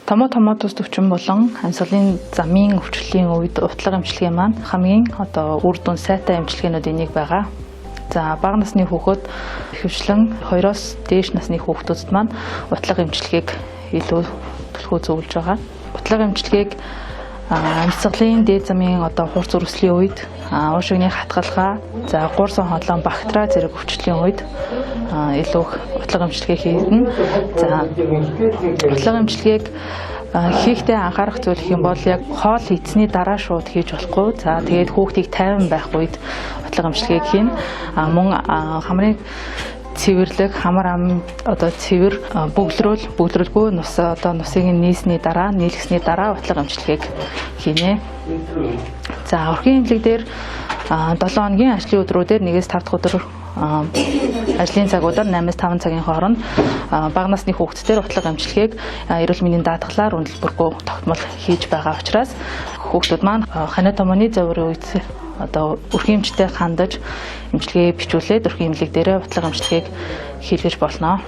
Томоо томоотус төвчин болон амьсгалын замын өвчлөлийн үед утлага эмчилгээ маань хамгийн одоо үр дүн сайтай эмчилгээнүүдийн нэг байгаа. За, бага насны хүүхэд, ихэвчлэн 2-оос дээш насны хүүхдүүдэд маань утлага эмчилгээг илүү түлхүү зөвлөж байгаа. Утлага эмчилгээг амьсгалын дээд замын одоо хурц өрслийн үед, уушигны хатгалгаа, за, гуурсан хоолойн бактери зэрэг өвчлөлийн үед илүү их утлага эмчилгээ хийгдэнэ. За, утлага эмчилгээг хийхдээ анхаарах зүйл гэх юм бол яг хоол идсэний дараа шууд хийж болохгүй. За, тэгээд хүүхдийг тайван байх үед утлага эмчилгээг хийнэ. Мөн хамрын цэвэрлэг, хамар ам одоо цэвэр, бөглөрөөл, бөглөрөлгүй нус, одоо нусыг нийсний дараа, нийлгэсний дараа утлага эмчилгээг хийнэ. За, өрхийн эмнэлэг дээр 7 хоногийн ажлын өдрүүдээр 1-ээс 5 дахь өдөр ажлын цагуудаар 8-аас 5 цагийн хооронд бага насны хүүхдүүдээр утлага эмчилгээг эрүүл мэндийн даатгалаар үнэлбэргүй тогтмол хийж байгаа учраас хүүхдүүд маань ханиа томооны загварын үед одоо өрхийн эмчтэй хандаж, эмчилгээ бичүүлээд өрхийн эмнэлэг дээрээ утлага эмчилгээг хийлгэж болно.